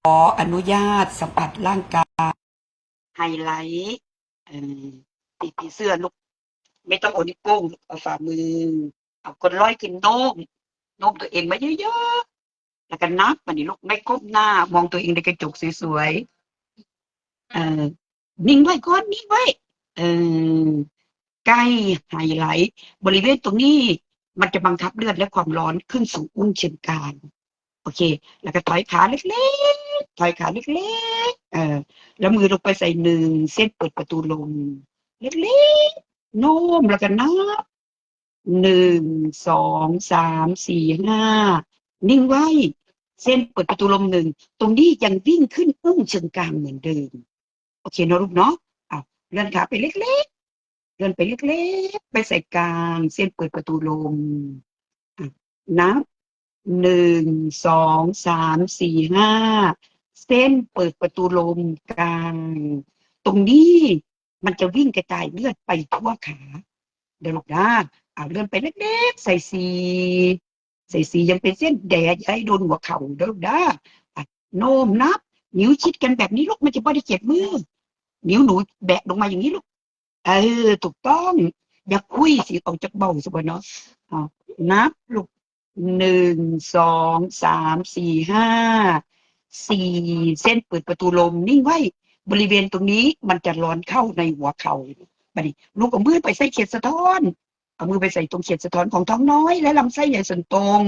ຂໍອະນຸຍາດສຳຜັດຮ່າງກາຍ ໄຮໄລ ເອີ ຕີ ຕີເສື້ອລູກ ແມ່ຕ້ອງເອົານິ້ວໂປ້ງ ເອົາຝ່າມື ເອົາກົ້ນລອຍຂຶ້ນ ໂນ້ມ ໂນ້ມຕົວເອງມາເຍີະໆ ແລ້ວກໍນັບ. ບາດນີ້ລູກ ແມ່ກົ້ມໜ້າ ມອງຕົວເອງໃນກະຈົກສວຍໆ ເອີ ນິ່ງໄວ້ກ່ອນ ນິ່ງໄວ້ ເອີ ໄກ້ໄຮໄລ ບໍລິເວນຕົງນີ້ ມັນຈະບັງຄັບເລືອດ ແລະ ຄວາມຮ້ອນຂຶ້ນສູ່ອຸ້ງເຊີງກາງ. ໂອເຄ ແລ້ວກໍຖອຍຂາເລັກໆ ຖອຍຂາເລັກໆ ເອີ ແລ້ວມືລົງໄປໃສ່ໜຶ່ງ ເສັ້ນເປີດປະຕູລົມ ເລັກໆ ໂນ້ມ ແລ້ວກໍນັບ ໜຶ່ງ ສອງ ສາມ ສີ່ ຫ້າ ນິ່ງໄວ້ ເສັ້ນເປີດປະຕູລົມໜຶ່ງ ຕົງນີ້ຍັງວິ່ງຂຶ້ນອຸ້ງເຊີງກາງເໝືອນເດີມ. ໂອເຄເນາະລູກເນາະ ເອົາ ເລື່ອນຂາໄປເລັກໆ ເລື່ອນໄປເລັກໆ ໄປໃສ່ກາງ ເສັ້ນເປີດປະຕູລົມ ອາ ນັບ ໜຶ່ງ ສອງ ສາມ ສີ່ ຫ້າ ເສັ້ນເປີດປະຕູລົມກາງ ຕົງນີ້ມັນຈະວິ່ງກະຈາຍເລືອດໄປທົ່ວຂາເດີລູກເດີ. ເອົາ ເລື່ອນໄປເລັກໆ ໃສ່ສີ່ ໃສ່ສີ່ ຍັງເປັນເສັ້ນແດໃຍໂດນຫົວເຂົ່າເດີລູກເດີ. ອາ ໂນ້ມນັບ ນິ້ວຊິດກັນແບບນີ້ລູກ ມັນຈະບໍ່ໄດ້ເຈັບມື. ນິ້ວໜູແບະລົງມາຢ່າງນີ້ລູກ ເອີ ຖືກຕ້ອງ ຢ່າຄຸຍຊິ ອອກຈາກເບົາຊະບໍ່ເນາະ. ເອົາ ນັບລູກ ໜຶ່ງ ສອງ ສາມ ສີ່ ຫ້າ ສີ່ ເສັ້ນເປີດປະຕູລົມ ນິ່ງໄວ້ ບໍລິເວນຕົງນີ້ມັນຈະຮ້ອນເຂົ້າໃນຫົວເຂົ່າ. ບາດນີ້ລູກເອົາມືໄປໃສ່ເຂດສະທ້ອນ ເອົາມືໄປໃສ່ຕົງເຂດສະທ້ອນຂອງທ້ອງນ້ອຍ ແລະ ລຳໄສ້ໃຫຍ່ສ່ວນຕົງ.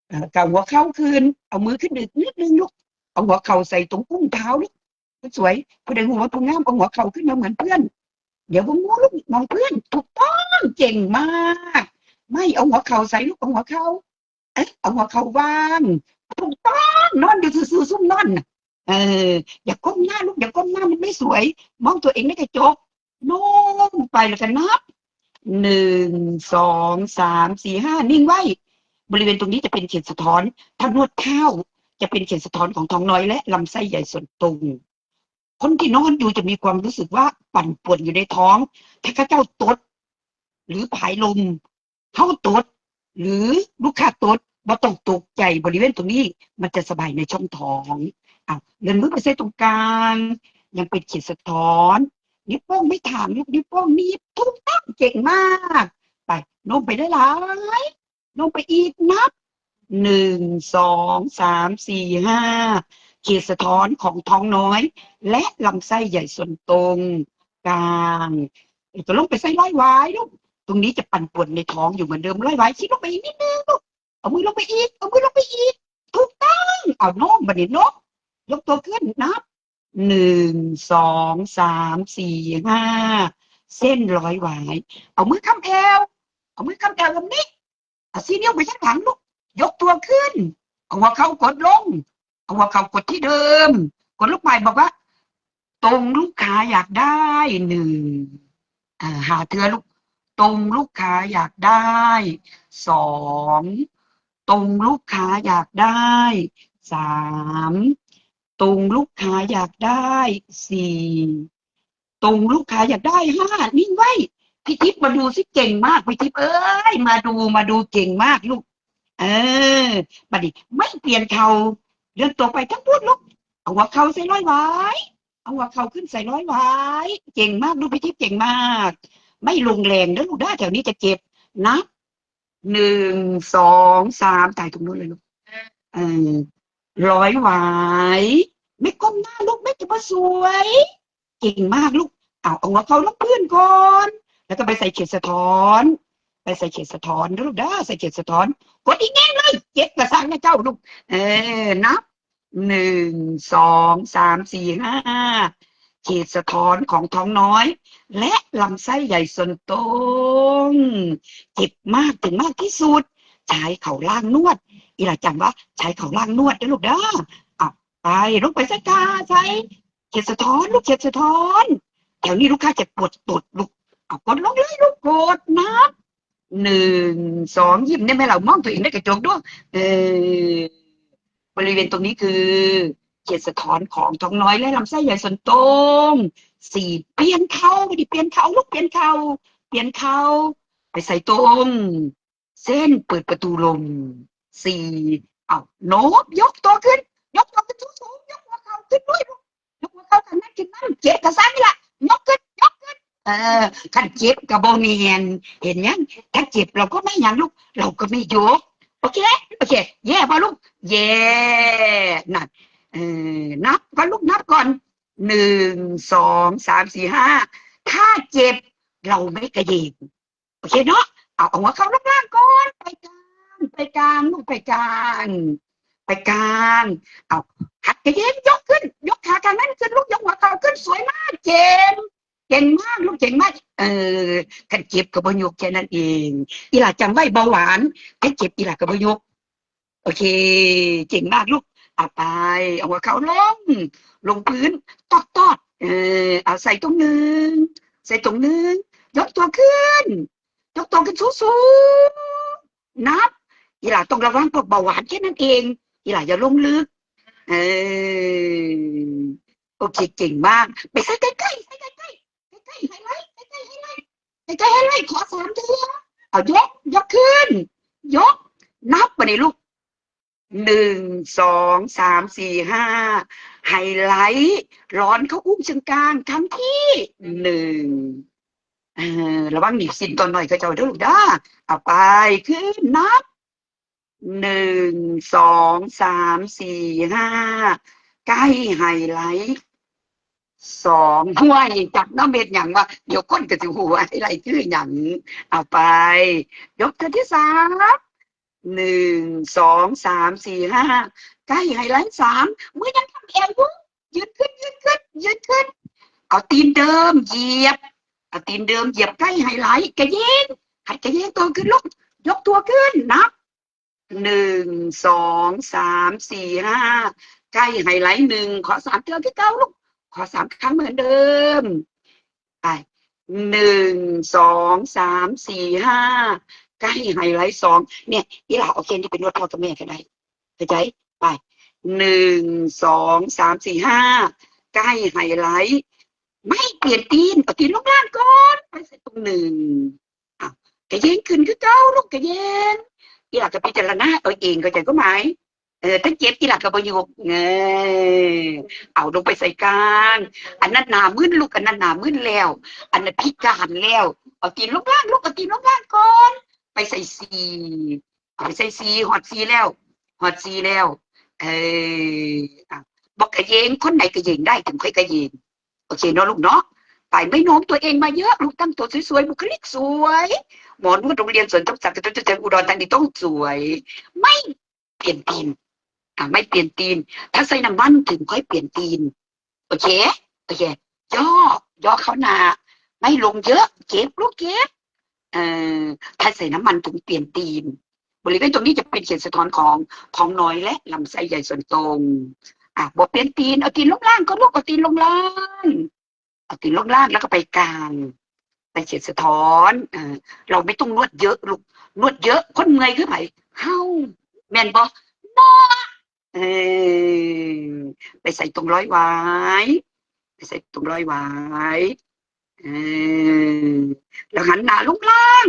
ເອີ ກາງຫົວເຂົ່າຂຶ້ນ ເອົາມືຂຶ້ນອີກນິດໜຶ່ງລູກ ເອົາຫົວເຂົ່າໃສ່ຕົງອຸ້ງເທົ້າລູກ ຄົນສວຍ ຜູ້ໃດຮູ້ວ່າຜູ້ງາມ ເອົາຫົວເຂົ່າຂຶ້ນມາເໝືອນເພື່ອນ ດຽວເບິ່ງງູລູກ ມອງເພື່ອນ ຖືກຕ້ອງ ເກັ່ງມາກ. ໄມ້ ເອົາຫົວເຂົ່າໃສ່ລູກ ເອົາຫົວເຂົ່າ ເອີ ເອົາຫົວເຂົ່າວາງ ຖືກຕ້ອງ ນອນຢູ່ຊື່ໆ ຊຸ່ມນອນນະ. ເອີ ຢ່າກົ້ມໜ້າລູກ ຢ່າກົ້ມໜ້າ ມັນໄມ່ສວຍ ມອງຕົວເອງໃນກະຈົກ ໂນ້ມໄປ ແລ້ວກໍນັບ ໜຶ່ງ ສອງ ສາມ ສີ່ ຫ້າ ນິ່ງໄວ້. ບໍລິເວນຕົງນີ້ຈະເປັນເຂດສະທ້ອນ ຖ້ານວດເທົ້າຈະເປັນເຂດສະທ້ອນຂອງທ້ອງນ້ອຍ ແລະ ລຳໄສ້ໃຫຍ່ສ່ວນຕົງ. ຄົນທີ່ນອນຢູ່ຈະມີຄວາມຮູ້ສຶກວ່າປັ່ນປ່ວນຢູ່ໃນທ້ອງ ຖ້າເຂົາເຈົ້າຕົດ ຫຼື ຜາຍລົມ ເຮົາຕົດ ຫຼື ລູກຄ້າຕົດ ບໍ່ຕ້ອງຕົກໃຈ ບໍລິເວນຕົງນີ້ມັນຈະສະບາຍໃນຊ່ອງທ້ອງ. ເອົາ ເລື່ອນມືໄປໃສ່ຕົງກາງ ຍັງເປັນເຂດສະທ້ອນ ນິ້ວໂປ້ງໄປຖາມລູກ ນິ້ວໂປ້ງໜີບ ຖືກຕ້ອງ ເກັ່ງມາກ. ໄປ ໂນ້ມໄປຫຼາຍໆ ລົງໄປອີກ ນັບ ໜຶ່ງ ສອງ ສາມ ສີ່ ຫ້າ ເຂດສະທ້ອນຂອງທ້ອງນ້ອຍ ແລະ ລຳໄສ້ໃຫຍ່ສ່ວນຕົງກາງ. ແລ້ວກໍລົງໄປໃສ່ລອຍຫວາຍລູກ ຕົງນີ້ຈະປັ່ນປ່ວນໃນທ້ອງຢູ່ເໝືອນເດີມ. ລອຍຫວາຍ ຊິລົງໄປອີກນິດໜຶ່ງລູກ ເອົາມືລົງໄປອີກ ເອົາມືລົງໄປອີກ ຖືກຕ້ອງ. ເອົາ ໂນ້ມ ບາດນີ້ໂນ້ມ ຍົກຕົວຂຶ້ນ ນັບ ໜຶ່ງ ສອງ ສາມ ສີ່ ຫ້າ ເສັ້ນລອຍຫວາຍ. ເອົາມືຄ້ຳແອວ ເອົາມືຄ້ຳແອວແບບນີ້ ເອົາສີ່ນິ້ວໄປທາງຫຼັງລູກ ຍົກຕົວຂຶ້ນ ເອົາຫົວເຂົ່າກົດລົງ ເອົາຫົວເຂົ່າກົດທີ່ເດີມ ກົດລົງໄປ ບອກວ່າ ຕົງລູກຄ້າຢາກໄດ້ ໜຶ່ງ ອາ ຫ້າເທື່ອລູກ ຕົງລູກຄ້າຢາກໄດ້ ສອງ ຕົງລູກຄ້າຢາກໄດ້ ສາມ ຕົງລູກຄ້າຢາກໄດ້ ສີ່ ຕົງລູກຄ້າຢາກໄດ້ ຫ້າ ນິ່ງໄວ້. ພີ່ທິບມາດູຊິ ເກັ່ງມາກ ພີ່ທິບເອີຍ ມາດູ ມາດູເກັ່ງມາກລູກ. ເອີ ບາດນີ້ໄມ້ປ່ຽນເຂົ່າ ເລື່ອນຕົວໄປທາງພຸ້ນລູກ ເອົາຫົວເຂົ່າໃສ່ລອຍຫວາຍ ເອົາຫົວເຂົ່າຂຶ້ນໃສ່ລອຍຫວາຍ ເກັ່ງມາກລູກ ພີ່ທິບເກັ່ງມາກ. ໄມ້ລົງແຮງເດີລູກເດີ ແຖວນີ້ຈະເຈັບ ນັບ ໜຶ່ງ ສອງ ສາມ ຕາຍຕົງໂນ້ນເລີຍລູກ ເອີ ລອຍຫວາຍ ແມ່ກ້ມໜ້າລູກ ແມ່ຈະບໍ່ສວຍ ເກັ່ງມາກລູກ. ເອົາ ເອົາຫົວເຂົ່າລົງພື້ນກ່ອນ ແລ້ວກໍໄປໃສ່ເຂດສະທ້ອນ ໄປໃສ່ເຂດສະທ້ອນເດີລູກເດີ ໃສ່ເຂດສະທ້ອນ ກົດອີກແຮງເລີຍ ເຈັບກະຊ່າງນະເຈົ້າລູກ. ເອີ ນັບ ໜຶ່ງ ສອງ ສາມ ສີ່ ຫ້າ ເຂດສະທ້ອນຂອງທ້ອງນ້ອຍ ແລະ ລຳໄສ້ໃຫຍ່ສ່ວນຕົງ ເຈັບມາກເຖິງມາກທີ່ສຸດ ໃຊ້ເຂົາລ້າງນວດ ອີຫຼາຈຳວ່າໃຊ້ເຂົາລ້າງນວດເດີລູກເດີ. ເອົາ ໄປ ລົງໄປໃສ່ກາ ໃສ່ເຂດສະທ້ອນລູກ ເຂດສະທ້ອນ ແຖວນີ້ລູກຄ້າຈະປວດຕົດລູກ. ເອົາ ກົດລົງເລີຍລູກ ກົດ ນັບ ໜຶ່ງ ສອງ ຍິ້ມໄດ້ແມ່ເຫຼົ່າ ມອງຕົວເອງໃນກະຈົກດູ. ເອີ ບໍລິເວນຕົງນີ້ຄືເຂດສະທ້ອນຂອງທ້ອງນ້ອຍ ແລະ ລຳໄສ້ໃຫຍ່ສ່ວນຕົງ. ສີ່ ປ່ຽນເຂົ່າ ບາດນີ້ປ່ຽນເຂົ່າລູກ ປ່ຽນເຂົ່າ ປ່ຽນເຂົ່າ ໄປໃສ່ຕົງ ເສັ້ນເປີດປະຕູລົມ. ສີ່ ເອົາ ໂນ້ມ ຍົກຕົວຂຶ້ນ ຍົກຕົວຂຶ້ນສູງ ເຈັບກະຊ່າງນີ້ລະ ຍົກຂຶ້ນ ຍົກຂຶ້ນ. ເອີ ຄັນເຈັບກະບໍ່ແມ່ນ ເຫັນຫຍັງ? ຖ້າເຈັບເຮົາກະໄມ່ຫຍັງລູກ ເຮົາກະໄມ່ຍົກ. ໂອເຄ ໂອເຄ ແຍ່ບໍ່ລູກ? ແຍ່. ນັ້ນ ເອີ ນັບກ່ອນລູກ ນັບກ່ອນ ໜຶ່ງ ສອງ ສາມ ສີ່ ຫ້າ ຖ້າເຈັບເຮົາໄມ່ກະເຢງ. ໂອເຄເນາະ ເອົາ ເອົາຫົວເຂົ່າລົງລ່າງກ່ອນ ໄປກາງ ໄປກາງລູກ ໄປກາງ ໄປກາງ. ເອົາ ຫັດກະເຢງ ຍົກຂຶ້ນ ຍົກຂາຂ້າງນັ້ນຂຶ້ນລູກ ຍົກຫົວເຂົ່າຂຶ້ນ ສວຍມາກ ເກັ່ງ ເກັ່ງມາກລູກ ເກັ່ງມາກ. ເອີ ຄັນເຈັບກະບໍ່ຍົກ ແຄ່ນັ້ນເອງ. ອີ່ຫຼ້າຈຳໄວ້ ເບົາຫວານ ຄັນເຈັບອີ່ຫຼ້າກະບໍ່ຍົກ. ໂອເຄ ເກັ່ງມາກລູກ. ເອົາໄປ ເອົາຫົວເຂົ່າລົງ ລົງພື້ນ ຕອດໆ. ເອີ ເອົາໃສ່ຕົງໜຶ່ງ ໃສ່ຕົງໜຶ່ງ ຍົກຕົວຂຶ້ນ ຍົກຕົວຂຶ້ນສູງໆ. ນັບ ອີ່ຫຼ້າຕ້ອງລະວັງພວກເບົາຫວານແຄ່ນັ້ນເອງ. ອີ່ຫຼ້າຢ່າລົງເລິກ. ເອີ ໂອເຄ ເກັ່ງມາກ. ໄປໃສ່ໃກ້ໆ ໃສ່ໃກ້ໆ ໃກ້ໆໄຮໄລ ໃກ້ໆໄຮໄລ ໃກ້ໆໄຮໄລ. ຂໍສາມເທື່ອ. ເອົາ ຍົກ ຍົກຂຶ້ນ ຍົກ. ນັບບາດນີ້ລູກ ໜຶ່ງ ສອງ ສາມ ສີ່ ຫ້າ ໄຮໄລ ລອນເຂົ້າອຸ້ງເຊີງກາງຄັ້ງທີໜຶ່ງ. ເອີ ລະວັງໜີບສິ້ນຕອນນ້ອຍເຂົາເຈົ້າເດີລູກເດີ. ເອົາໄປ ຄືນນັບ ໜຶ່ງ ສອງ ສາມ ສີ່ ຫ້າ ໄກ້ໄຮໄລສອງ. ຫ້ວຍ ຈັບນຳເຮັດຫຍັງວະ ດຽວຄົນກະຊິຮູ້ວ່າໄຮໄລຄືຫຍັງ. ເອົາໄປ ຍົກເທື່ອທີສາມ ໜຶ່ງ ສອງ ສາມ ສີ່ ຫ້າ ໄກ້ໄຮໄລສາມ. ມືຍັງຄ້ຳແອວຢູ່ ຢືນຂຶ້ນ ຢືນຂຶ້ນ ຢືນຂຶ້ນ. ເອົາຕີນເດີມຢຽບ ເອົາຕີນເດີມຢຽບໄກ້ໄຮໄລ ກະເຢງ ຫັດກະເຢງຕົວຂຶ້ນລູກ ຍົກຕົວຂຶ້ນ. ນັບ ໜຶ່ງ ສອງ ສາມ ສີ່ ຫ້າ ໄກ້ໄຮໄລໜຶ່ງ. ຂໍສາມເທື່ອຄືເກົ່າລູກ ຂໍສາມຄັ້ງເໝືອນເດີມ. ໄປ ໜຶ່ງ ສອງ ສາມ ສີ່ ຫ້າ ໄກ້ໄຮໄລສອງ. ເນຍ ອີ່ຫຼ້າເອົາແຄນນີ້ໄປນວດພໍ່ກັບແມ່ກະໄດ້ ເຂົ້າໃຈ? ໄປ ໜຶ່ງ ສອງ ສາມ ສີ່ ຫ້າ ໄກ້ໄຮໄລ. ໄມ້ປ່ຽນຕີນ ເອົາຕີນລົງລ່າງກ່ອນ ໄປໃສ່ຕົງໜຶ່ງ. ເອົາ ກະເຢງຂຶ້ນຄືເກົ່າລູກ ກະເຢງ. ອີ່ຫຼ້າກະພິຈາລະນາເອົາເອງ ເຂົ້າໃຈຄວາມໝາຍ? ເອີ ຖ້າເຈັບ ອີ່ຫຼ້າກະບໍ່ຍົກ. ເອີ ເອົາລົງໄປໃສ່ກາງ ອັນນັ້ນໜ້າມຶນລູກ ອັນນັ້ນໜ້າມຶນແລ້ວ ອັນນັ້ນພິການແລ້ວ. ເອົາຕີນລົງລ່າງລູກ ເອົາຕີນລົງລ່າງກ່ອນ ໄປໃສ່ສີ່ ເອົາໄປໃສ່ສີ່ ຮອດສີ່ແລ້ວ ຮອດສີ່ແລ້ວ. ເອີ ອາ ບໍ່ກະເຢງ ຄົນໃດກະເຢງໄດ້ ເຖິງຄ່ອຍກະເຢງ. ໂອເຄເນາະລູກເນາະ. ໄປ ໄມ່ໂນ້ມຕົວເອງມາເຍອະລູກ ຕັ້ງຕົວສວຍໆ ບຸກຄະລິກສວຍ ໝໍນວດໂຮງລຽນສວນສົມສັກ ອຸດອນທານີ ຕ້ອງສວຍ. ໄມ້ປ່ຽນຕີນ ອາ ໄມ້ປ່ຽນຕີນ ຖ້າໃສ່ນ້ຳມັນເຖິງຄ່ອຍປ່ຽນຕີນ. ໂອເຄ ໂອເຄ ຍໍ້ ຍໍ້ເຂົ້າໜ້າ ໄມ້ລົງເຍອະ ເຈັບລູກ ເຈັບ. ເອີ ຖ້າໃສ່ນ້ຳມັນເຖິງປ່ຽນຕີນ. ບໍລິເວນຕົງນີ້ຈະເປັນເຂດສະທ້ອນຂອງທ້ອງນ້ອຍ ແລະ ລຳໄສ້ໃຫຍ່ສ່ວນຕົງ. ອາ ບໍ່ປ່ຽນຕີນ ເອົາຕີນລົງລ່າງກ່ອນລູກ ເອົາຕີນລົງລ່າງ ເອົາຕີນລົງລ່າງ ແລ້ວກະໄປກາງ ໄປເຂດສະທ້ອນ. ເອີ ເຮົາໄມ່ຕ້ອງນວດເຍອະລູກ ນວດເຍອະ ຄົນເມື່ອຍຄືໃຜ? ເຮົາ ແມ່ນບໍ່? ເນາະ. ເອີ ໄປໃສ່ຕົງລອຍຫວາຍ ໄປໃສ່ຕົງລອຍຫວາຍ. ເອີ ແລ້ວຫັນໜ້າລົງລ່າງ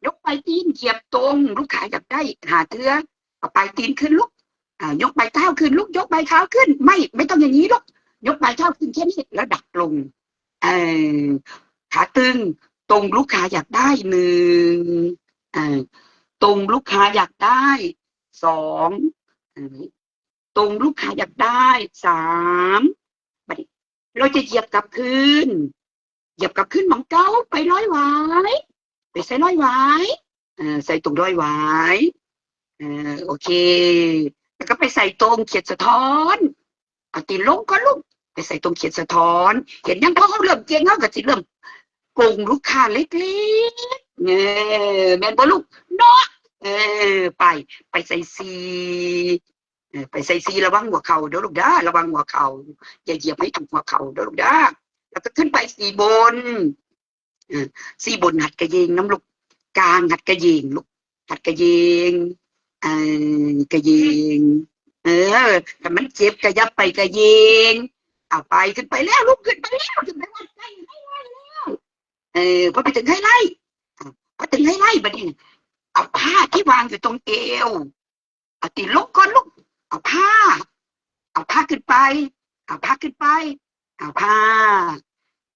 ຍົກປາຍຕີນ ຢຽບຕົງລູກຄ້າຢາກໄດ້ ຫ້າເທື່ອ. ເອົາປາຍຕີນຂຶ້ນລູກ ອາ ຍົກປາຍເທົ້າຂຶ້ນລູກ ຍົກປາຍເທົ້າຂຶ້ນ. ໄມ່ ໄມ່ຕ້ອງຢ່າງນີ້ລູກ ຍົກປາຍເທົ້າຂຶ້ນແຄ່ນີ້ ແລ້ວດັກລົງ. ເອີ ຂາຕຶງ ຕົງລູກຄ້າຢາກໄດ້ໜຶ່ງ ເອີ ຕົງລູກຄ້າຢາກໄດ້ສອງ ເອີ ຕົງລູກຄ້າຢາກໄດ້ສາມ. ບາດນີ້ ເຮົາຈະຢຽບກັບຄືນ ຢຽບກັບຄືນໝ່ອງເກົ່າ ໄປລອຍຫວາຍ ໄປໃສ່ລອຍຫວາຍ ເອີ ໃສ່ຕົງລອຍຫວາຍ. ເອີ ໂອເຄ ແລ້ວກະໄປໃສ່ຕົງຂຽດສະທ້ອນ ເອົາຕີນລົງກ່ອນລູກ ໄປໃສ່ຕົງຂຽດສະທ້ອນ. ເຫັນຍັງ? ພໍເຮົາເລີ່ມເກັ່ງ ເຮົາກະຊິເລີ່ມກົງລູກຄ້າເລັກໆ ເອີ ແມ່ນບໍ່ລູກ? ເນາະ. ເອີ ໄປ ໄປໃສ່ສີ່ ເອີ ໄປໃສ່ສີ່ ລະວັງຫົວເຂົ່າເດີລູກເດີ ລະວັງຫົວເຂົ່າ ຢ່າຢຽບໃຫ້ຖືກຫົວເຂົ່າເດີລູກເດີ. ແລ້ວກະຂຶ້ນໄປສີ່ບົນ ເອີ ສີ່ບົນ ຫັດກະເຢງນຳລູກ ກາງ ຫັດກະເຢງລູກ ຫັດກະເຢງ ເອີ ກະເຢງ ເອີ ຖ້າມັນເຈັບກະຢ່າໄປກະເຢງ. ເອົາໄປ ຂຶ້ນໄປແລ້ວລູກ ຂຶ້ນໄປແລ້ວ ຂຶ້ນໄປຮອດໄກໄຮໄລແລ້ວ. ເອີ ພໍໄປເຖິງໄຮໄລ ອາ ພໍເຖິງໄຮໄລບາດນີ້ ເອົາຜ້າທີ່ວາງຢູ່ຕົງເອວ ເອົາຕີນລົງກ່ອນລູກ ເອົາຜ້າ ເອົາຜ້າຂຶ້ນໄປ ເອົາຜ້າຂຶ້ນໄປ. ເອົາຜ້າ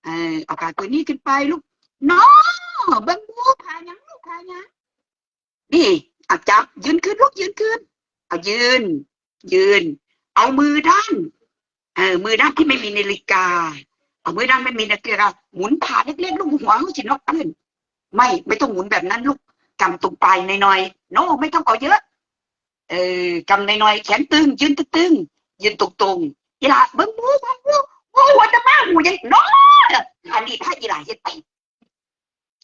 ເອີ ເອົາຜ້າຕົວນີ້ຂຶ້ນໄປລູກ. ນອ ເບິ່ງດູ ຜ້າຫຍັງລູກ ຜ້າຫຍັງ? ນີ້ ເອົາຈັບ ຢືນຂຶ້ນລູກ ຢືນຂຶ້ນ ເອົາຢືນ ຢືນ ເອົາມືດ້ານ ເອີ ມືດ້ານທີ່ໄມ່ມີນາລິກາ ເອົາມືດ້ານໄມ່ມີນາລິກາ ໝູນຜ້າເລັກໆ ລູກ ຫົວເຮົາຊິນອກພື້ນ ໄມ່ ໄມ່ຕ້ອງໝູນແບບນັ້ນລູກ ກຳຕົງປາຍໜ້ອຍໆ ນອ ໄມ່ຕ້ອງເອົາເຍີະ ເອີ ກຳໜ້ອຍໆ ແຂນຕຶງ ຢືນຕຶງໆ ຢືນຕົງໆ ອີ່ຫຼ້າ ເບິ່ງໝູ ເບິ່ງໝູ ໂອ້ຍ ຫົວຈະມາ ໝູຍັງ ນອ ອັນນີ້ຖ້າອີ່ຫຼ້າເຮັດໄປ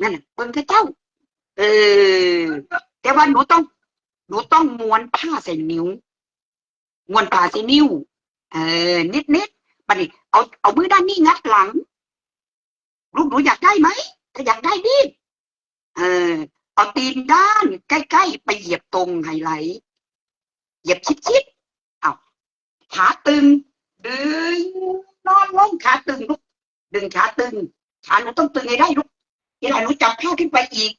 ນັ້ນນະ ເບິ່ງເຂົາເຈົ້າ ເອີ ແຕ່ວ່າໜູຕ້ອງ ໜູຕ້ອງມ້ວນຜ້າໃສ່ນິ້ວ ມ້ວນຜ້າໃສ່ນິ້ວ ເອີ ນິດໆ ບາດນີ້ເອົາ ເອົາມືດ້ານນີ້ງັດຫຼັງ ລູກ ໜູຢາກໄດ້ໄໝ? ຖ້າຢາກໄດ້ນີ້ ເອີ ເອົາຕີນດ້ານໃກ້ໆ ໄປຢຽບຕົງໄຮໄລ ຢຽບຊິດໆ ເອົາ ຂາຕຶງ ດຶງ ນອນລົງ ຂາຕຶງລູກ ດຶງຂາຕຶງ ຂາໜູຕ້ອງຕຶງໃຫ້ໄດ້ລູກ. ອີ່ຫຼ້າ ໜູຈັບຂາຂຶ້ນໄປອີກ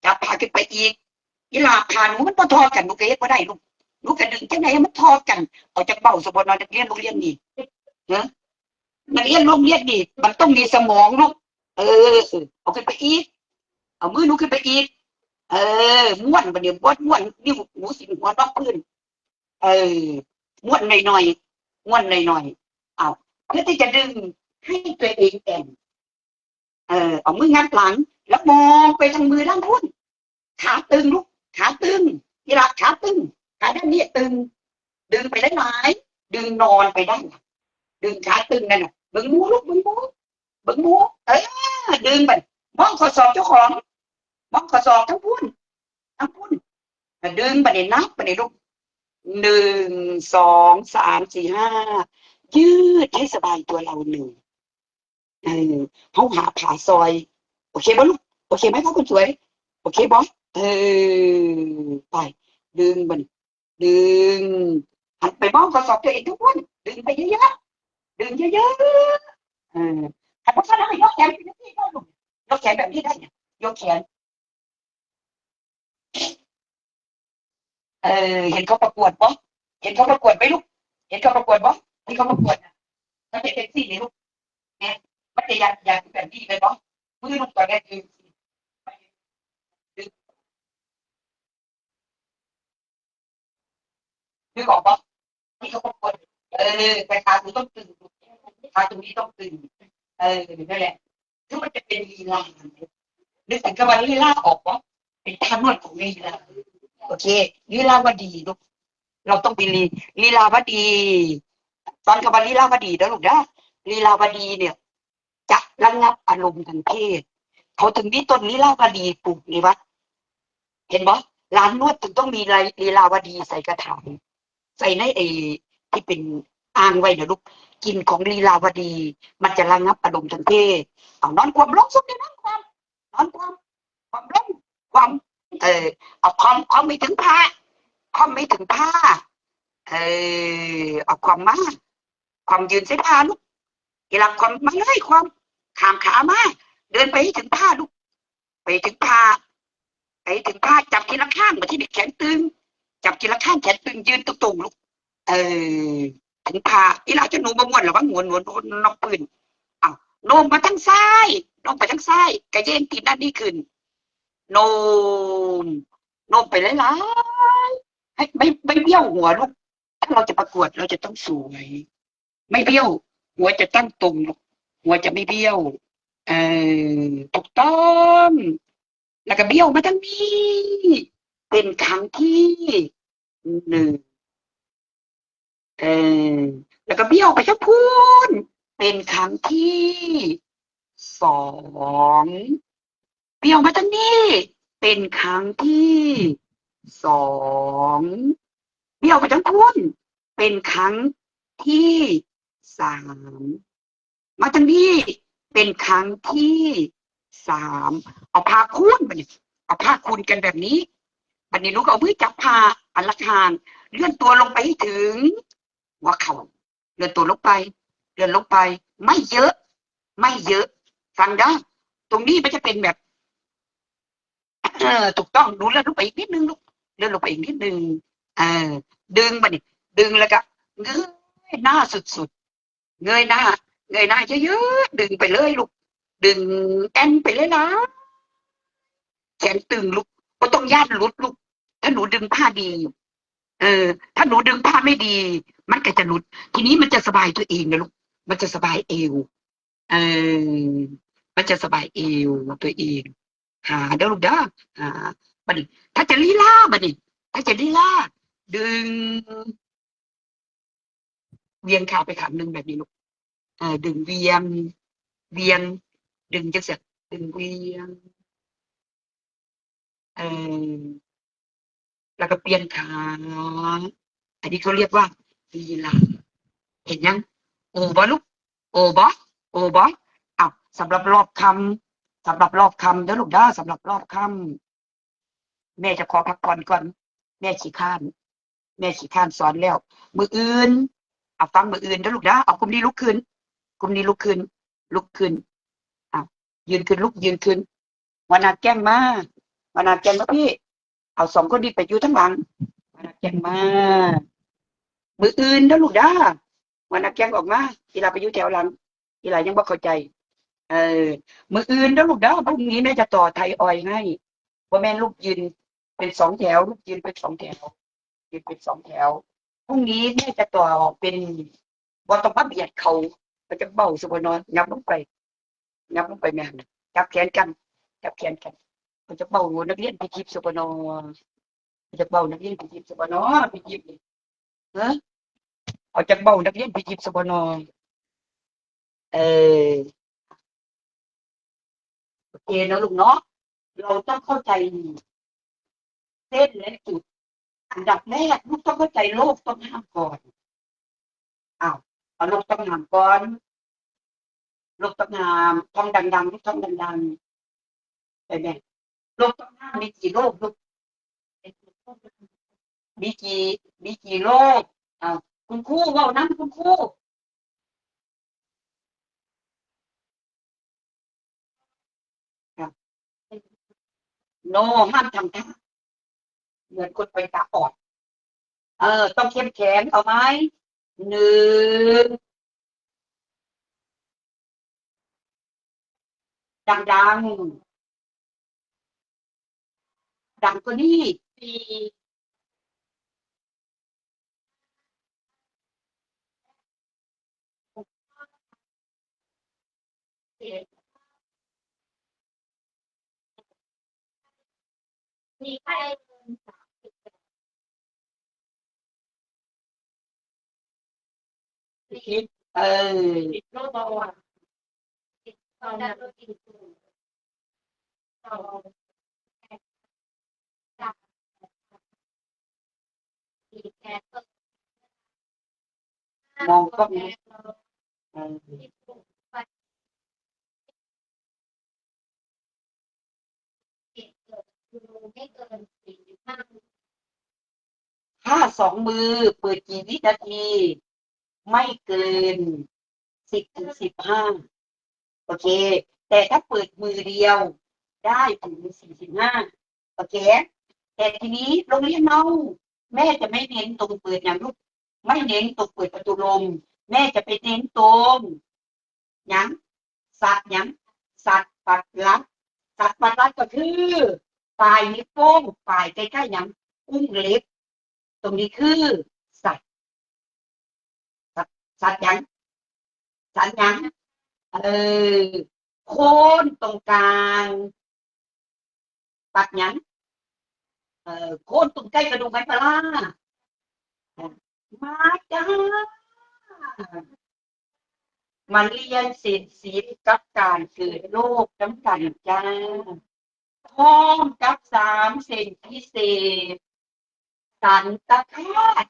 ຈັບຂາຂຶ້ນໄປອີກ ອີ່ຫຼ້າ ຂາໜູມັນບໍ່ທໍ່ກັນ ໜູກໍເຮັດບໍ່ໄດ້ລູກ ໜູກໍດຶງຈັ່ງໃດໃຫ້ມັນທໍ່ກັນ ເອົາຈັກເບົາຊະບໍ່ເນາະ ນັກຮຽນໂຮງຮຽນນີ້ ຮະ ນັກຮຽນໂຮງຮຽນນີ້ ມັນຕ້ອງມີສະໝອງລູກ ເອີ ເອົາຂຶ້ນໄປອີກ ເອົາມືໜູຂຶ້ນໄປອີກ ເອີ ມ້ວນ ບາດນີ້ ບວດ ມ້ວນ ນິ້ວໜູຊິນຫົວນອກພື້ນ ເອີ ມ້ວນໜ້ອຍໆ ມ້ວນໜ້ອຍໆ ເອົາ ເພື່ອທີ່ຈະດຶງໃຫ້ຕົວເອງແອນ ເອີ ເອົາມືງັດຫຼັງ ແລ້ວມອງໄປທາງມືທາງພຸ້ນ ຂາຕຶງລູກ ຂາຕຶງ ອີ່ຫຼ້າ ຂາຕຶງ ຂາດ້ານນີ້ຕຶງ ດຶງໄປຫຼາຍໆ ດຶງນອນໄປດ້ານຫຼັງ ດຶງຂາຕຶງນັ້ນນະ ເບິ່ງໝູລູກ ເບິ່ງໝູ ເບິ່ງໝູ ເອີ ດຶງໄປ ມອງຂໍ້ສອກເຈົ້າຂອງ ມອງຂໍ້ສອກທາງພຸ້ນ ທາງພຸ້ນ ກະດຶງບາດນີ້ ນັບບາດນີ້ລູກ ໜຶ່ງ ສອງ ສາມ ສີ່ ຫ້າ ຢືດໃຫ້ສະບາຍຕົວເຫຼົ່າໜຶ່ງ ເອີ ເຮົາຫາຜ້າຊ່ອຍ ໂອເຄບໍ່ລູກ? ໂອເຄໄໝຄະຄົນສວຍ? ໂອເຄບໍ່? ເອີ ໄປ ດຶງບາດນີ້ ດຶງ ຫັນໄປມອງຂໍ້ສອກຕົວເອງທຸກຄົນ ດຶງໄປເຍີະໆ ດຶງເຍີະໆ ເອີ ຄັນບໍ່ຊັ້ນເຮົາກໍຍົກແຂນຂຶ້ນຈັ່ງຊີ້ເນາະລູກ ຍົກແຂນແບບນີ້ໄດ້ ຍົກແຂນ ເອີ ເຫັນເຂົາປະກວດບໍ່? ເຫັນເຂົາປະກວດໄໝລູກ? ເຫັນເຂົາປະກວດບໍ່? ເຫັນເຂົາປະກວດນະ ມັນຈະເຊັກຊີ້ນີ້ລູກ ແມ່ນ ມັນຈະຢາກ ຢາກແບບນີ້ແມ່ນບໍ່? ມືລູກຕອນແລກຄື ນຶກອອກບໍ່? ທີ່ເຂົາປະກວດ ເອີ ແຕ່ຂາຕົງນີ້ຕ້ອງຕຶງ ຂາຕົງນີ້ຕ້ອງຕຶງ ເອີ ນັ້ນແຫຼະ ຄືມັນຈະເປັນລີລາ ນຶກເຖິງຄຳວ່າລີລາອອກບໍ່? ເປັນທ່ານວດຂອງລີລາ ໂອເຄ ລີລາວະດີລູກ ເຮົາຕ້ອງມີລີ ລີລາວະດີ ຟັງຄຳວ່າລີລາວະດີເດີລູກເດີ ລີລາວະດີເນຍ ຈະລະງັບອາລົມທາງເພດ ເຂົາເຖິງມີຕົ້ນລີລາວະດີປູກໃນວັດ ເຫັນບໍ່? ຫຼານນວດເຖິງຕ້ອງມີລີລາວະດີໃສ່ກະຖາງ ໃສ່ໃນໄອ້ທີ່ເປັນອ່າງໄວ້ນະລູກ ກິ່ນຂອງລີລາວະດີ ມັນຈະລະງັບອາລົມທາງເພດ ເອົານອນຂວ້ຳລົງ ຊຸມນີ້ນອນຂວ້ຳ ນອນຂວ້ຳ ຂວ້ຳລົງ ຂວ້ຳ ເອີ ເອົາຂວ້ຳ ຂວ້ຳໃຫ້ເຖິງຜ້າ ຂວ້ຳໃຫ້ເຖິງຜ້າ ເອີ ເອົາຂວ້ຳມາ ຂວ້ຳຢືນໃສ່ຜ້າລູກ ເວລາຂວ້ຳມາເລີຍ ຂວ້ຳ ຂ້າມຂາມາ ເດີນໄປໃຫ້ເຖິງຜ້າລູກ ໄປເຖິງຜ້າ ໄປເຖິງຜ້າ ຈັບທີລະຂ້າງ ບາດທີນີ້ແຂນຕຶງ ຈັບທີລະຂ້າງ ແຂນຕຶງ ຢືນຕົງໆລູກ ເອີ ເຖິງຜ້າ ອີ່ຫຼ້າ ຈົນໜູບໍ່ມ່ວນ ລະວັງຫົວໜວນນອກພື້ນ ເອົາ ໂນ້ມມາທາງຊ້າຍ ໂນ້ມໄປທາງຊ້າຍ ກະເຢງຕີນດ້ານນີ້ຂຶ້ນ ໂນ້ມ ໂນ້ມໄປຫຼາຍໆ ໃຫ້ ໄມ່ ໄມ່ບ້ຽວຫົວລູກ ຖ້າເຮົາຈະປະກວດ ເຮົາຈະຕ້ອງສວຍ ໄມ່ບ້ຽວ ຫົວຈະຕັ້ງຕົງ ຫົວຈະໄມ່ບ້ຽວ ເອີ ຖືກຕ້ອງ ແລ້ວກະບ້ຽວມາທາງນີ້ ເປັນຄັ້ງທີໜຶ່ງ ເອີ ແລ້ວກະບ້ຽວໄປທາງພຸ້ນ ເປັນຄັ້ງທີສອງ ບ້ຽວມາທາງນີ້ ເປັນຄັ້ງທີສອງ ບ້ຽວໄປທາງພຸ້ນ ເປັນຄັ້ງທີສາມ ມາທາງນີ້ ເປັນຄັ້ງທີສາມ ເອົາຜ້າຄູນ ບາດນີ້ ເອົາຜ້າຄູນກັນແບບນີ້ ບາດນີ້ລູກເອົາມືຈັບຜ້າອັນລະຂ້າງ ເລື່ອນຕົວລົງໄປໃຫ້ເຖິງຫົວເຂົ່າ ເລື່ອນຕົວລົງໄປ ເລື່ອນລົງໄປ ໄມ່ເຍີະ ໄມ່ເຍີະ ຟັງເດີ ຕົງນີ້ມັນຈະເປັນແບບ ເອີ ຖືກຕ້ອງ ໜູເລື່ອນລົງໄປອີກນິດໜຶ່ງລູກ ເລື່ອນລົງໄປອີກນິດໜຶ່ງ ເອີ ດຶງບາດນີ້ ດຶງແລ້ວກະເງີຍໜ້າສຸດໆ ເງີຍໜ້າ เงยหน้าเยอะๆ ดึงไปเลยลูก ดึงแอ่นไปเลยนะ แขนตึงลูก บ่ต้องย้านหลุดลูก ถ้าหนูดึงผ้าดี เออ ถ้าหนูดึงผ้าไม่ดี มันก็จะหลุด ทีนี้มันจะสบายตัวเองนะลูก มันจะสบายเอว เออ มันจะสบายเอวตัวเอง หาเด้อลูกเด้อ หา บัดนี้ ถ้าจะลีลา บัดนี้ ถ้าจะลีลา ดึง เวียงขาไปข้างหนึ่งแบบนี้ลูก เออ ดึงเวียง เวียง ดึงจังซี้ ดึงเวียง เออ แล้วก็เปลี่ยนขา อันนี้เขาเรียกว่าลีลา เห็นยัง โอบ่ลูก โอบ่ โอบ่ อ้าว สำหรับรอบค่ำ สำหรับรอบค่ำเด้อลูกเด้อ สำหรับรอบค่ำ แม่จะขอพักผ่อนก่อน แม่ขี้คร้าน แม่ขี้คร้านสอนแล้ว มื้ออื่น เอาฟังมื้ออื่นเด้อลูกเด้อ เอากลุ่มนี้ลุกขึ้น กลุ่มนี้ลุกขึ้น ลุกขึ้น อ้าว ยืนขึ้นลูก ยืนขึ้น หัวหน้าแก๊งมา หัวหน้าแก๊งมาพี้ เอาสองคนนี้ไปอยู่ทางหลัง หัวหน้าแก๊งมา มื้ออื่นเด้อลูกเด้อ หัวหน้าแก๊งออกมา อีหล่าไปอยู่แถวหลัง อีหล่ายังบ่เข้าใจ เออ มื้ออื่นเด้อลูกเด้อ พรุ่งนี้แม่จะต่อไทออยให้ บ่แม่นลูกยืนเป็นสองแถว ลูกยืนเป็นสองแถว ยืนเป็นสองแถว พรุ่งนี้แม่จะต่อเป็น บ่ต้องมาเบียดเขา เขาจะเบาซะบ่นอ ยับลงไป ยับลงไปแม่ จับแขนกัน จับแขนกัน เขาจะเบานักเรียนไปหยิบซะบ่นอ เขาจะเบานักเรียนไปหยิบซะบ่นอ ไปหยิบนี่ ฮะ เขาจะเบานักเรียนไปหยิบซะบ่นอ เออ โอเคเนาะลูกเนาะ เราต้องเข้าใจเส้นและจุด อันดับแรกลูกต้องเข้าใจโลกต้องห้ามก่อน อ้าว เอาโลกต้องห้ามก่อน โลกต้องห้าม ท่องดังๆ ลูกท่องดังๆ ไปแม่ โลกต้องห้ามมีกี่โลกลูก มีกี่ มีกี่โลก อ้าว คุณครูเว้านำคุณครู โน ห้ามทำท่าเหมือนคนเป็นตาบอด เออ ต้องเข้มแข็ง เอาไหม หนึ่ง ดังๆ ดังกว่านี้ สี่ เออ มองกล้องนะ เออ ถ้าสองมือเปิดกี่วินาที ไม่เกินสิบถึงสิบห้า โอเค แต่ถ้าเปิดมือเดียวได้ถึงสี่สิบห้า โอเค แต่ทีนี้โรงเรียนเฮา แม่จะไม่เน้นตรงเปิดหยังลูก ไม่เน้นตรงเปิดประตูลม แม่จะไปเน้นตรง หยัง สัตว์หยัง สัตว์ปัดรัด สัตว์ปัดรัดก็คือ ปลายนิ้วโป้ง ปลายใกล้ๆ หยัง อุ้งเล็บ ตรงนี้คือ สัตว์ สัตว์ สัตว์หยัง สัตว์หยัง เออ โคนตรงกลาง ปัดหยัง เอ่อ โคนตรงใกล้กระดูกไขปลา มาจ้า มาเรียนเส้นสิบกับการเกิดโลกนำกันจ้า พร้อมกับสามเส้นพิเศษ สันตะคาต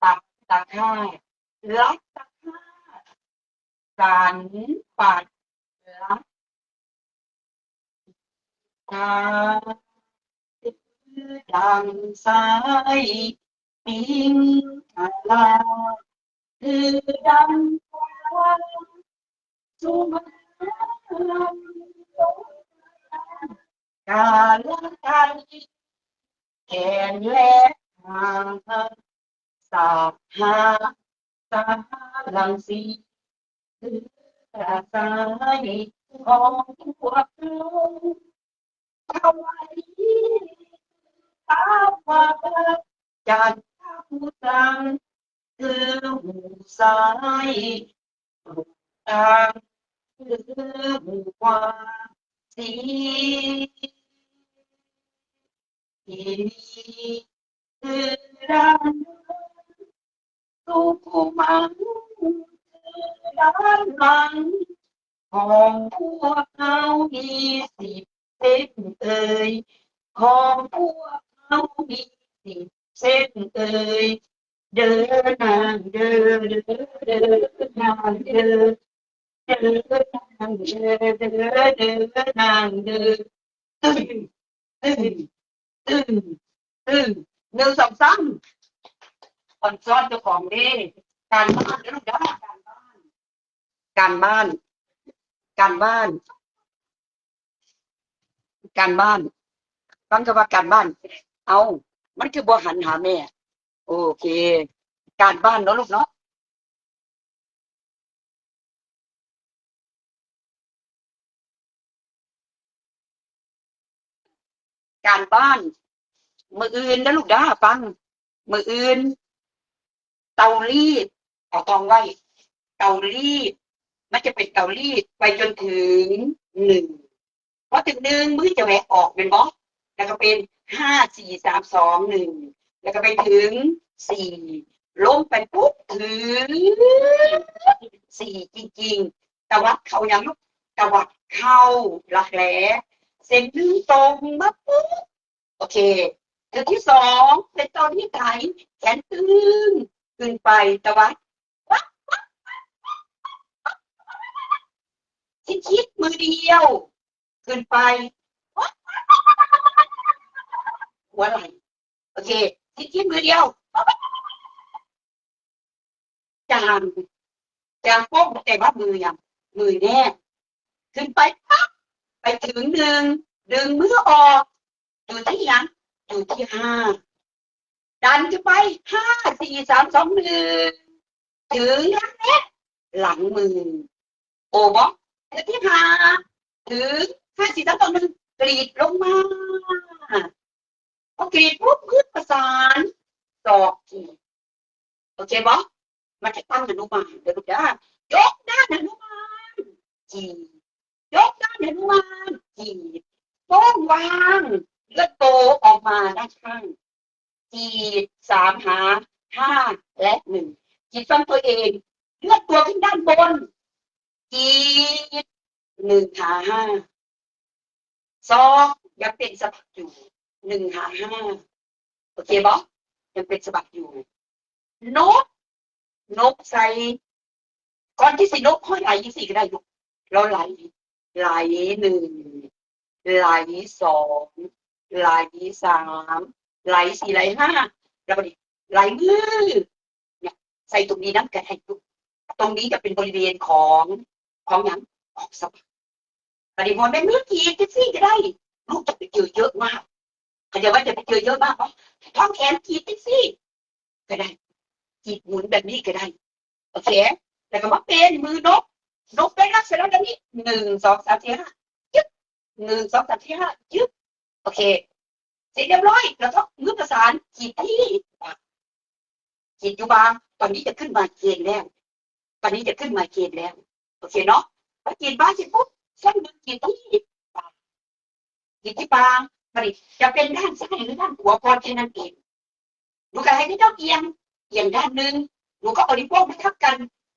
ปัตตะคาต ลัตตะคาต สัน ปัต ลัต ตา คือดังสายปิงทะลา คือดังฟ้าสุมาลัย กาลไกแขนและหาง สาหา สารังสี คือ ສາຍຂອງພວກເຮົາ ຖວາຍພະຈັນທະພຸດທັງ ຄືຫູຊ້າຍ ທາງຄືຫູຂວາ ສີ ທີ່ນີ້ຄືດ້ານໜ້າ ສຸຂຸມາຄືດ້ານຫຼັງ ຂອງພວກເຮົາມີສິບເສັ້ນເອີຍ ຂອງພວກເຮົາມີສິບເສັ້ນເອີຍ ເດີນາງເດີ ເດີ ເດີນາງເດີ ເດີນາງເດີ ເດີ ເດີນາງເດີ ຕຶ້ງ ຕຶ້ງ ຕຶ້ງ ຕຶ້ງ ໜຶ່ງ ສອງ ສາມ ອ່ອນຊ້ອນເຈົ້າຂອງເດ້ ການບ້ານເດີລູກເດີ ການບ້ານ ການບ້ານ ການບ້ານ ການບ້ານ ຟັງຄຳວ່າການບ້ານ ເອົ້າ ມັນຄືບໍ່ຫັນຫາແມ່ ໂອເຄ ການບ້ານເນາະລູກເນາະ. ການບ້ານ ມື້ອື່ນເດີລູກເດີ ຟັງ ມື້ອື່ນ ເຕົາລີດ ເອົາຕອງໄວ້ ເຕົາລີດ ມັນຈະເປັນເຕົາລີດໄປຈົນເຖິງໜຶ່ງ ພໍເຖິງໜຶ່ງ ມືຈະແຫວະອອກແມ່ນບໍ່? ແລ້ວກໍເປັນຫ້າ ສີ່ ສາມ ສອງ ໜຶ່ງ ແລ້ວກໍໄປເຖິງສີ່ ລົງໄປປຸບ ເຖິງສີ່ຈິງໆ ຕະວັດເຂົ້າຫຍັງລູກ? ຕະວັດເຂົ້າລັກແລ ເສັ້ນໜຶ່ງຕົງມາປຸບ ໂອເຄ ເທື່ອທີສອງ ເປັນຕອນທີ່ໄຖ ແຂນຕຶງ ຂຶ້ນໄປ ຕະວັດ ຊິຄິດມືດຽວ ຂຶ້ນໄປ ຫົວໄຫຼ ໂອເຄ ຊິຄິດມືດຽວ ຈາງ ຈາງປ້ອງ ແຕ່ວ່າມືຫຍັງ? ມືແນບ ຂຶ້ນໄປປັບ ໄປເຖິງໜຶ່ງ ດຶງມືອອກ ຢູ່ທີ່ຫຍັງ? ຢູ່ທີ່ຫ້າ ດັນຂຶ້ນໄປ ຫ້າ ສີ່ ສາມ ສອງ ໜຶ່ງ ເຖິງຫຼັງແນບ ຫຼັງມື ໂອບໍ່? ເທື່ອທີຫ້າ ເຖິງ ຫ້າ ສີ່ ສາມ ສອງ ໜຶ່ງ ກຣີດລົງມາ ພໍກຣີດປຸບ ມືປະສານ ສອກກຣີດ ໂອເຄບໍ່? ມັນຈະຕັ້ງຫະນຸມານເດີລູກເດີ ຍົກດ້ານຫະນຸມານ ກຣີດ ຍົກດ້ານຫະນຸມານ ກຣີດ ໂປ້ງວາງ ເລືອດໂຕອອກມາດ້ານຂ້າງ ກຣີດ ສາມ ຫາ ຫ້າ ແລະ ໜຶ່ງ ກຣີດຝັ່ງຕົວເອງ ເລືອດຕົວຂຶ້ນດ້ານບົນ ກຣີດ ໜຶ່ງ ຫາ ຫ້າ ສອກ ຍັງເປັນສະບັກຢູ່ ໜຶ່ງ ຫາ ຫ້າ ໂອເຄບໍ່? ຍັງເປັນສະບັກຢູ່ ນົບ ນົບໃສ່ ກ່ອນທີ່ຊິນົບ ເຮົາໄຫຼຈັ່ງຊີ້ກໍໄດ້ລູກ ລາວໄຫຼ ໄຫຼໜຶ່ງ ໄຫຼສອງ ໄຫຼສາມ ໄຫຼສີ່ ໄຫຼຫ້າ ແລ້ວບັດນີ້ໄຫຼມື ເນຍ ໃສ່ຕົງນີ້ນຳກໍໄດ້ ຕົງນີ້ຈະເປັນບໍລິເວນຂອງ ຂອງຫຍັງ? ຂອງສະບັກ ອັນນີ້ບໍ່ແມ່ນມືກຣີດຈັ່ງຊີ້ກໍໄດ້ ລູກຈະໄປເຈີເຍີະມາກ ເຂົ້າໃຈວ່າຈະໄປເຈີເຍີະມາກບໍ່? ທ້ອງແຂນກຣີດຈັ່ງຊີ້ກໍໄດ້ ກຣີດໝູນແບບນີ້ກໍໄດ້ ໂອເຄ ແລ້ວກໍມາເປັນມືນົບ ນົບເປັນລັກສະນະແບບນີ້ ໜຶ່ງ ສອງ ສາມ ສີ່ ຫ້າ ຈຶບ ໜຶ່ງ ສອງ ສາມ ສີ່ ຫ້າ ຈຶບ ໂອເຄ ເສັດຮຽບຮ້ອຍ ແລ້ວກໍມືປະສານ ກຣີດທີ່ ກຣີດຢູ່ບ່າ ຕອນນີ້ຈະຂຶ້ນໄມເກຣນແລ້ວ ຕອນນີ້ຈະຂຶ້ນໄມເກຣນແລ້ວ ໂອເຄເນາະ ພໍກຣີດບ່າເສັດປຸບ ສ່ວນໜຶ່ງກຣີດທີ່ ກຣີດທີ່ປາ ບັດນີ້ຈະເປັນດ້ານຊ້າຍ ຫຼື ດ້ານຂວາ ກໍແຄ່ນັ້ນເອງ ໜູກໍໃຫ້ເຂົາເຈົ້າອຽງ ອຽງດ້ານໜຶ່ງ ໜູກໍເອົານິ້ວໂປ້ງມາທັບກັນ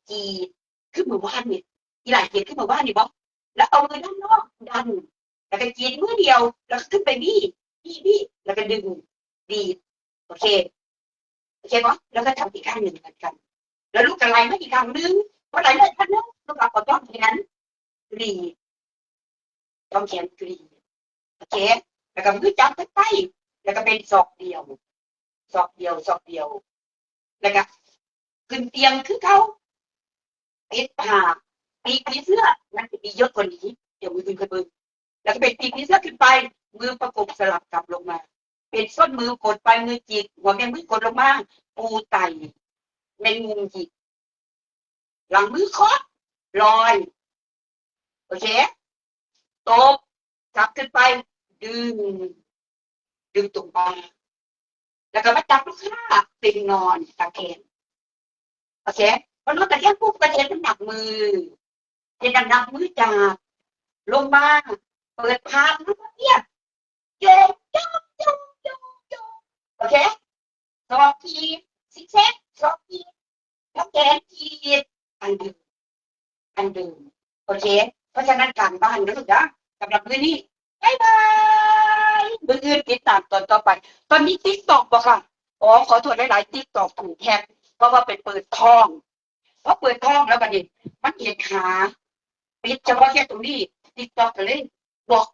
ກຣີດ ຄືມື້ວານນີ້ ອີຫຼ້າກຣີດຄືມື້ວານນີ້ບໍ່? ແລ້ວເອົາມືດ້ານນອກດັນ ແລ້ວກໍກຣີດມືດຽວ ແລ້ວກໍຂຶ້ນໄປບີບ ບີບ ບີບ ແລ້ວກໍດຶງ ບີບ ໂອເຄ ໂອເຄບໍ່? ແລ້ວກໍທຳອີກຂ້າງໜຶ່ງເໝືອນກັນ ແລ້ວລູກກໍໄຫຼມາອີກຂ້າງໜຶ່ງ ພໍໄຫຼມາອີກຂ້າງໜຶ່ງ ລູກກໍເອົາຕ້ອງແຂນກຣີດ ຕ້ອງແຂນກຣີດ ໂອເຄ ແລ້ວກໍມືຈັບທັງໄຕ ແລ້ວກໍເປັນສອກດຽວ ສອກດຽວ ສອກດຽວ ແລ້ວກໍຂຶ້ນຕຽງຄືເກົ່າ ປິດຜາກ ປີກຜີເສື້ອ ມັນຈະມີເຍອະກວ່ານີ້ ດຽວມື້ອື່ນຄ່ອຍເບິ່ງ ແລ້ວກໍເປັນປີກຜີເສື້ອຂຶ້ນໄປ ມືປະກົບສະຫຼັບກັບລົງມາ ເປັນສົ້ນມືກົດໄປ ມືຈິກ ຫົວແມ່ມືກົດລົງມາ ປູໄຕ ແມງມຸມຫຍິກ ຫຼັງມືຄອດ ລອຍ ໂອເຄ ຕົບ ກັບຂຶ້ນໄປ ດຶງ ດຶງຕົງມາ ແລ້ວກໍມາຈັບລູກຄ້າເປັນງອນຕະແຄງ ໂອເຄ ພໍນອນຕະແຄງປຸບກໍຈະເຮັດນ້ຳໜັກມື ເຮັດນ້ຳໜັກມືຈາກລົງມາ ເປີດພາບລົງມາ ໂຍກ ໂຍກ ໂຍກ ໂຍກ ໂຍກ ໂອເຄ ສອກຖີບ ຊິກແຊັກ ສອກຖີບ ທັງແຂນຖີບ ອັນເດີມ ອັນເດີມ ໂອເຄ ເພາະສະນັ້ນການບ້ານເດີລູກເດີ ສຳລັບມື້ນີ້ ບາຍບາຍ ມື້ອື່ນຕິດຕາມຕອນຕໍ່ໄປ ຕອນນີ້ຕິກຕັອກບໍ່ຄະ? ອໍ ຂໍໂທດຫຼາຍໆ ຕິກຕັອກຖືກແຮັກ ເພາະວ່າໄປເປີດທ້ອງ ພໍເປີດທ້ອງແລ້ວບັດນີ້ ມັນເຫັນຂາ ປິດສະເພາະແຄ່ຕົງນີ້ ຕິກຕັອກກໍເລີຍບລັອກ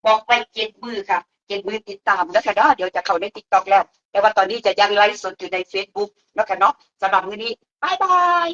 ບລັອກໄວ້ເຈັດມື້ຄ່ະ ເຈັດມື້ຕິດຕາມເດີຄ່ະເດີ ດຽວຈະເຂົ້າໃນຕິກຕັອກແລ້ວ ແຕ່ວ່າຕອນນີ້ຈະຍັງໄລຟ໌ສົດຢູ່ໃນເຟສບຸກເນາະຄ່ະເນາະ ສຳລັບມື້ນີ້ ບາຍບາຍ.